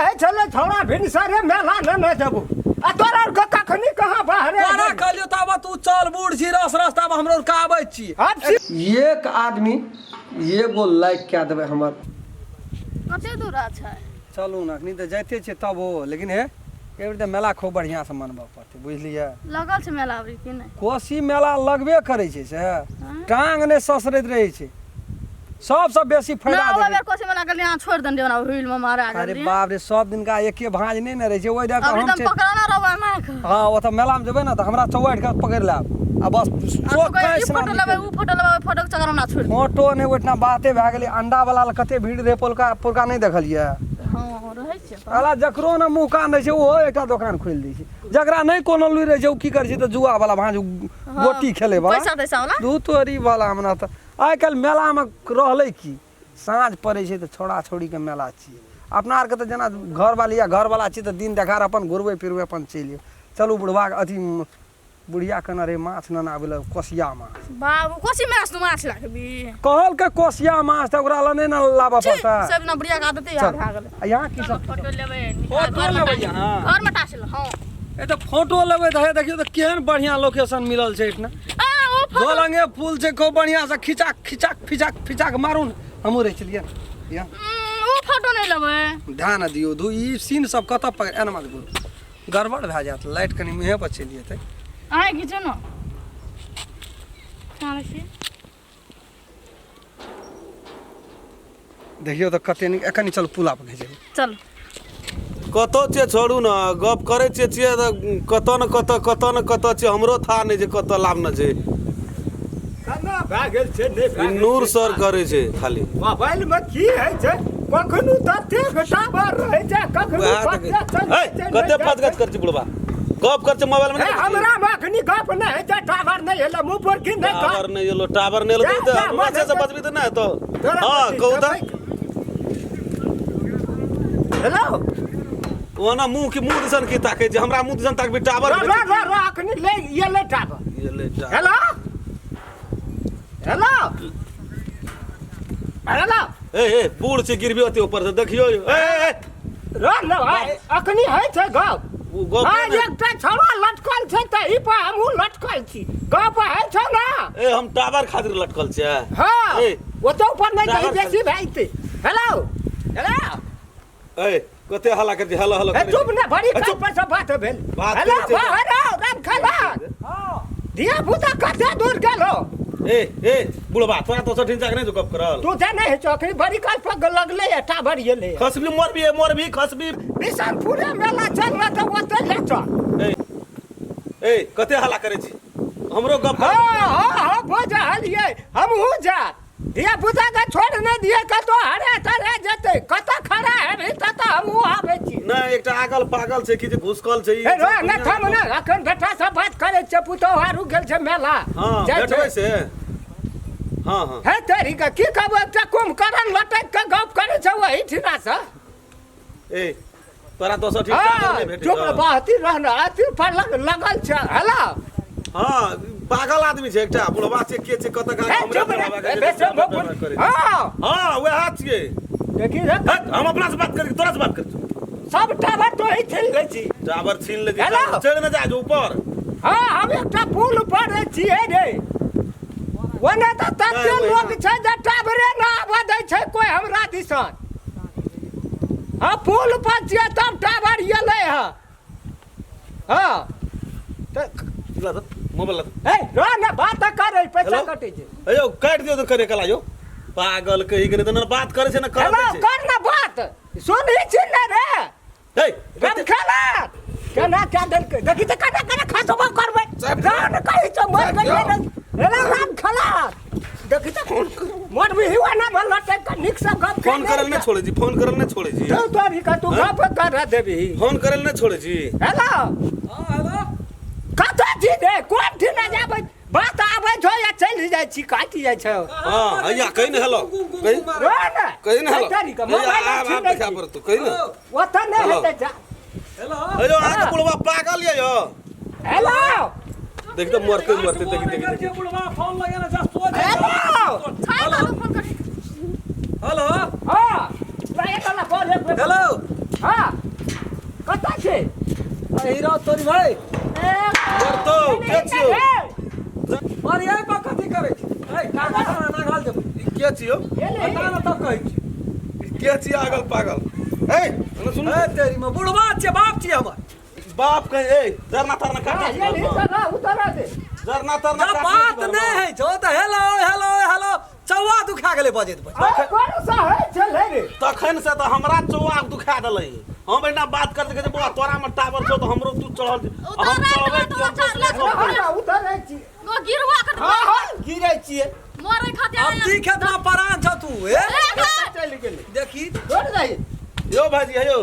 कहै छलै छौड़ा भिनसरे मेला ने जेबो आ तोरा आरके कखनी कहाँ बाहरे तोरा कहलियो ताबे तू चल बूढ़ छी रस रस ताबे हमरो आरके आबै छी। आब एक आदमी एगो लाइक कए देबै हमर। कते दूरा छै? चलू ने अखनी तऽ जाइते छियै तब हो लेकिन हे एहि बेर तऽ मेला खूब बढ़िआँसँ मनबऽ पड़तै बुझलियै। लगल छै मेला अबरी कि नहि? कोसी मेला लगबे करै छै से टांग नहि ससरैत रहै छै। सबसँ बेसी फायदा ना ओहि बेर कोसी मेला गेलियै अहाँ छोड़ि देने रहियै हुइल मे मारा अरे बाप रे सब दिनका एके भाँज नहि ने रहै छै ओहि दऽ कऽ हम पकड़ाना रहबै माय के। हँ ओतऽ मेलामे जेबै ने तऽ हमरा चौवाटि कऽ पकड़ि लेब आ बस ई फोटो लेबै उ फोटो लेबै ओहि फोटो के चक्कर हमरा छोड़ि फोटो नहि ओहिठिना बाते भए गेलै अंडा वाला लग कते भीड़ रहै पोलका पोलका नहि देखलियै। हँ रहै छै। अला जकरो ने मुँह कान रहै छै ओहो एकटा दोकान खोलि दै छै जकरा नहि कोनो लुरि रहै छै ओ की करै छै तऽ जुआ वाला भाँज गोटी खेलै वाला पैसा तैसा वाला दू तोरी वाला हमरा तऽ आइ काल्हि मेलामे रहलै की साँझ पड़ै छै तऽ छौड़ा छौड़ीके मेला छियै अपना आरके तऽ जेना घरवाली या घरवला छी तऽ दिन देखार अपन घुरबै फिरबै अपन चलि जाउ चलू बुढ़बाके अथी बुढ़िया कहने रहै माछ नेने आबै लए कोसिया माछ। बाबू कोसी माछ तू माछ राखबी। कहलकै कोसिया माछ तऽ ओकरा लए नहि ने लाबऽ पड़तै। सब दिना बुढ़िया के आदते याद भए गेलै। आ यहाँ की सब फोटो लेबै फोटो लेबै यहाँ घर में टाँस हँ। ए तऽ फोटो लेबै तऽ हे देखियौ तऽ केहन बढ़िआँ लोकेशन मिलल छै एहिठिना। आ ओ फोटो गोलंगे पुल छै खूब बढ़िआँ से खिचाक खिचाक फिचाक फिचाक मारू ने हमहूँ रहै छलियै ने ओ फोटो नहि लेबै। ध्यान दियौ धू ई सीन सब कतऽ पकड़ एना मत घुरू गड़बड़ भए जायत लाइट कनि मुँहे पर चलि जेतै। अहाँ घिचू ने। कहाँ छी? देखियौ तऽ कते नीक कनि चलू पुला पर घिचेबै। चलू। कतौ छियै छोड़ू ने गप करै छियै छियै तऽ कतऽ ने कतऽ कतऽ ने कतऽ छियै हमरो था नहि जे कतऽ लाबने छै। केना भए गेल छै नहि भए ई गेल नूर छै। सर करै छै खाली। मोबाइल मे की होइ छै कखनो ततेक टावर रहै छै कखनो वएह तऽ कते चलि है जाइ छै, कते नहि फसगस करै छै बुढ़बा गप करै छै मोबाइल मे हे, नहि हमरा मे अखनी गप नहि होइ छै टावर नहि एलै मुँह पर की नहि टावर नहि एलो टावर नहि एलो जा, तऽ जा, हमरा से बजबी तऽ नहि हेतौ। तोरा हँ बजबी, कहू तऽ। हेलो ओना मुँह के मुँह दिसन की ताकै छै हमरा मुँह दिसन ताकबी टावर रो रो रो रो अखनी ले ये ले टावर। एलै टावर। हेलो हेलो हेलो ए ए बूढ़ छै गिरबी ओते ऊपर से देखियो ए ए, ए रो न अखनी होइ छै गप। ओ गप हाँ, नहि। एकटा छौड़ा लटकल छै तऽ ई पर हमहूँ लटकल छी गप होइ छौ ने। ए हम टावर खातिर लटकल छियै। हाँ ए, ओतऽ ऊपर नहि टावर कहीं बेसी भए जेतै। हेलो हेलो ए कते हल्ला करै छै हेलो हेलो ए करै चुप छै। ने बड़ी ए, काल चुप। पर से बात भेल। बात हेलो करै छै। हेलो राम खेला धिया पुता कते दूर गेल हो। ए ए बुढ़बा तोरा तो सठिन जाके नहि जो गप करल। तू तऽ नहि छौ अखनी बड़ी काल पर लगले है टावर गेलै। खसबी मरबी मरबी खसबी। बिशनपुरे मेला चल रहा तऽ ओतऽ ले चल। ए ए कते हल्ला करै छी हमरो गप हाँ हाँ हाँ बुझ हलियै हमहूँ जा धिया पुता के छोड़ नहि दियै कतौ हरे तरे जेतै कतऽ खड़ा हेबही ततऽ हमहूँ आबै छी। नहि एकटा आगल पागल छै कि जे घुसकल छै ई हे रो नहि थम ने अखन बेटा सब बात करै छै पुतोहु आरू गेल छै मेला। हँ जाइ छै। भेटबै से। हँ हँ हे तेरी के की कहबो एकटा कुंभकर्ण लटकि के गप करै छै ओहि ठिना से। ए तोरा दोसर ठीक टावर हाँ नहि भेटै चुप छौ? बहती रहना अथी पर लगल छै। हेलो हँ पागल आदमी छै एकटा बुढ़बा छै के छै कतऽ हे गाम चुप रे बेसे हँ हँ वएह छियै। देखी रे हट, हम अपना से बात करी तोरा से बात करी। सब टावर तो ही छीन लै छी। टावर छीन लै छी हेलो? चढ़ि ने जा जो ऊपर। हाँ हम एकटा पुल पर छियै रे ओने तऽ तते नहि, ओहिना। लोक छै जे टावरे न आबऽ दै छै कोइ हमरा दिसन। हाँ पुल पर छियै तब टावर एलै हँ। हाँ तऽ ला दे, मोबाइल ला दे। हे रह ने बात तऽ करै पैसा हेलो? कटै छै। ए यौ काटि दियौ तऽ करे कला यौ पागल कही के नहि तऽ ने बात करै छै ने करऽ हेलो दै छै। कर ने बात सुनही छी ने रे। हे राम खेला केना क्या देलकै देखी तऽ केना केना खसबो करबै राम ने कहै छै मर गेलियै रे। हेलो राम खेला देखी तऽ मर भी हुआ ना भल लटक के नीक से गप फोन करल नहि छोड़ै छी फोन करल नहि छोड़ै छी। तो तोरी का तू गप कर देबी। फोन करल नहि छोड़ै छी। हेलो हँ हेलो कतऽ छी रे कोन ठिना जाबै बात आबै छौ या चलि जाइ छी काटि जाइ छौ। हँ हैया कहि ने हेलो कहि रो ने कहि ने हेलो तोरी का हैया, मोबाइल आब छीन आब लै देखा छी। पड़तौ कहि ने। ओतऽ नहि हेलो। हेतै जा। हेलो हे यौ अहाँके बुढ़बा पागल यऽ यौ। हेलो देख तऽ मरते मरते देखी देखी देखी। बुढ़बा फोन लगेने छै सोझ हेलो छाइ दादू फोन करी। हेलो हाँ एक वाला फोन एक हेलो हाँ हीरो तोरी भाई करतो के छियो और ये पर कथी करै छी ए कागज ना घाल देबो ई के छियो बता ना तब कहै छी के छियो अगल पागल ए एने सुन ए तेरी में बुढ़वा छियै बाप छियै हमर बाप कहे ए जरना तरना काट ये नहीं चला उतरा दे जरना तरना जब बात नहि होइ छौ तऽ हेलो हेलो हेलो चौआ दुखा गेलै बजैत बजैत आ कोन सा है चले रे तखन से तऽ हमरा चौआ दुखा देलै हम एना बात करते कहै छै बौआ तोरा में टावर छौ तऽ हमरो तू चढ़ल छी। उतर हम राति चढ़बै में तो छियै, हम चढ़ले दोसरे छौ। हमरा उतरै छी गो गिरवा के हां हां गिरै छियै मरे खातिर अब ती खेतमा परान छौ तू ए चलि गेलै देखी छोड़ दही यौ भाईजी हे यौ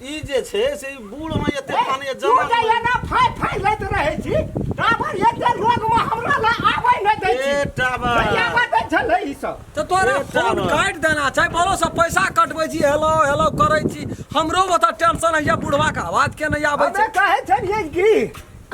ई जे छै से ई बूढ़ में एते पानी तू जमा जे एना फाइ फाइ लैत रहै छी टावर एते लोग में हमरा ला आबै नहि दै छी ए टावर आबै दै छलै ई सब तऽ तोरा ए फोन टावर। काटि देना छै बोलो सब पैसा कटबै छी हेलो हेलो करै छी हमरो ओतऽ टेंशन होइया बुढ़वा के आवाज के नहि आबै हमे छै कहै छलियै की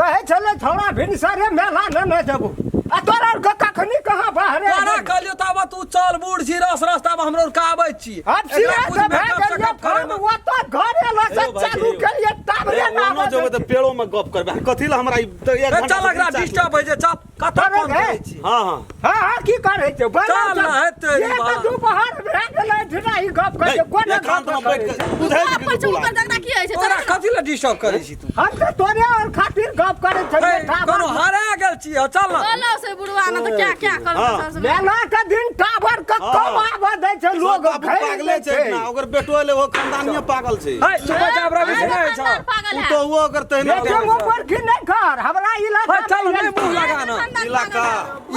कहै छलै छौड़ा भिनसरे मेला ने ने जबू आ तोरा आर के कखनी कहाँ बाहरे तोरा कहलियौ ताबत तू चल बूढ़ छी रस रस ताबत हमरो आर के आबै छी अब एकरा सिरा कुछ से भए मेकअप गेलियै सेकअप फोन करैमे ओतऽ घरे लग से यौ भाईजी, चालू यौ। केलियै टावरे ए, ना ओनो आबै जेबै दै तऽ छै। पेड़ो में गप करबै कथी लए हमरा ई तऽ एक ए, घंटा चल से एकरा तीन चार डिस्टर्ब होइ छै चल कतऽ तोरे फोन गे। करै छी हाँ हाँ हाँ हाँ की करै छै चल ना, हेतै एक बाला। दुपहर भए गेलै ठिना ई गप करै छै कोन एकांत में बैठ के बुझाइ बाप छै पर कि ओकर झगड़ा की होइ छै तोरा कथी लए डिस्टर्ब करै छी तू हम तऽ तोरे और खातिर गप करै छलियै ए, कोनो हरा गेल छी चल ना बोलो से बुढ़वा ना तऽ क्या क्या करबै हाँ। सर से मेला के दिन टावर के हाँ। कम आबऽ दै छै लोग सब बाबू घेर पागले लै छै ना ओकर बेटो एलै ओ खानदानिये पागल छै है चुप हो जा रवि से नहि छौ पागल है पुतोहुओ ओकर तहिना बेटे मुँह पर की नहि कर हमरा इलाका है चल नहि मुँह लगाना इलाका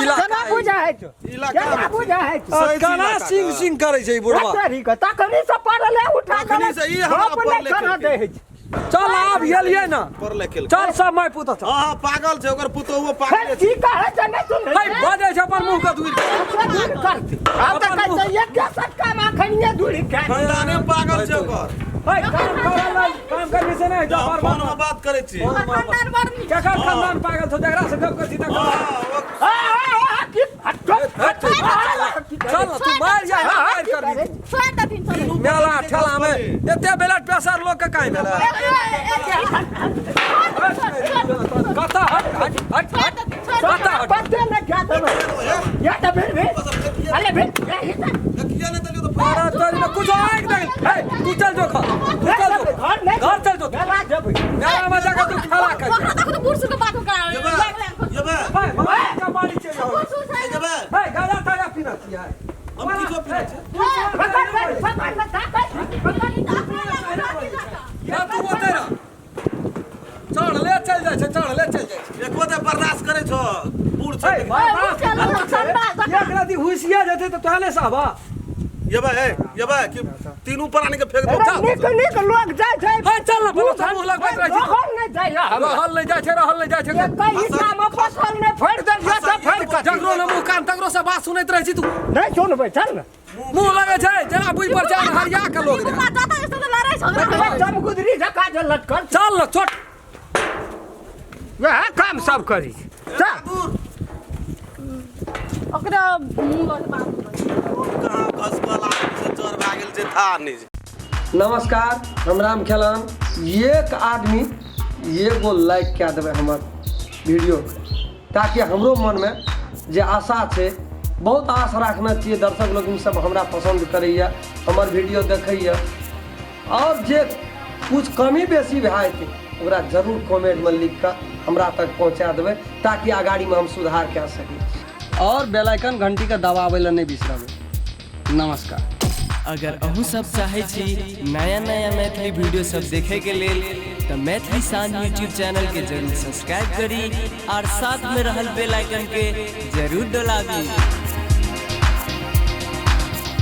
इलाका केना बुझा है छौ इलाका केना बुझा है छौ सही छै केना इलाका सिंह के। सिंह करै छै ई बुढ़वा तोरी के तखनी से पड़ले उठा तखनी से ई हमरा गप नहि पढ़ले करऽ केलकै। दै है छै। चल आब गेलियै ना पढ़ले केलकै चल सब माय पुत चल हाँ हाँ पागल छै ओकर पुतोहुओ हे, पागले की छै कहै छै नहि सुनै है बजै छै अपन मुँह के दूर से दूर करती आब तऽ कहै छै एके सटका मे अखनिये दूरी कए खानदाने पागल छै ओकर है काम करल नहीं, काम करबी से नहि जा हम बार फोन में बात करै छी फोन में बात। खानदान बड़ नीक केकर खानदान पागल छौ जकरा से गप करै छी तकर हाँ, ओ- आ, आ, आ, की हट, हट, चल ना तू मार जा मार करबी छोड़ देथिन चलू मेला ठेला में एते ब्लड प्रेशर लोग के काहे भेलै कतऽ हट हट हट हट कतऽ हट पत्ते नहि खा देबै या तऽ भेल भेल अरे भेल ए, ई तऽ देखिए नहि देलियौ तऽ तोरा तोरी में कुछ आइक नहीं हे तू चल जो खा तू चल जो घर नहि घर चल जो मेला जेबै मेला में जाके तू खेला कर ओकरा देखो तऽ बूढ़ सूढ़ के बात ओकरा जेबै जेबै हे मामा का बाड़ी चल जाओ बूढ़ सूढ़ छै जेबै हे गाजा ताजा पीना छियै हम किछो पीने छी पकड़ पकड़ पकड़ ने ताकत पकड़ या तू ओतै रह चढ़ले चल जाइ छै चढ़ले चल जाइ छै एको तऽ बर्दाश्त करै छौ बूढ़ छै हे बर्दाश्त एक राति हुसिया जेतै तऽ तोहले साहबा जेबै हे जेबै कि तीनू प्राणी के फेंक दो अरे नीक नीक लोग जाइ छै हे चल ना बोलो सब मुँह लगबैत रहै छी रहल नहि जाइ हमरा रहल नहि जाइ छै रहल नहि जाइ छै एक ईटा मे फसल नहि फोड़ि देलियै तऽ फोड़ि कऽ जकरो ने मुँह कान तकरो से बात सुनैत रहै छी तू नहि सुनबै चल ने मुँह लगै छै जेना बुझि पर छै हरिया के लोग बुढ़वा जाता है तऽ लड़ै झगड़ा चमगुदरी जकाँ जे लटकल छै, चल ना छोट वएह काम सब करी चल ओकरा मुँह लग बात कहाँ खसकल आदमी से चोर भए गेल छै था नहि छै नमस्कार हम राम खेलान एक आदमी एगो लाइक कए देबै हमर वीडियो ताकि हमरो मनमे जे आशा छै बहुत आश राखने छियै दर्शक लोकिन सब हमरा पसन्द करैए हमर वीडियो देखैए आओर जे कुछ कमी बेसी भए जेतै ओकरा जरूर कमेंटमे लिख कऽ हमरा तक पहुँचा देबै ताकि अगाड़ीमे हम सुधार कए सकी आओर बेल आइकन घंटीके दबाबै लए नहि बिसरबै नमस्कार। अगर अहूँ सब चाहै छी नया नया मैथिली वीडियो सब देखे के लेल तऽ मैथिली शान यूट्यूब चैनल के जरूर सब्सक्राइब करी और साथ में रहल बेल आइकन के जरूर डोलाबी।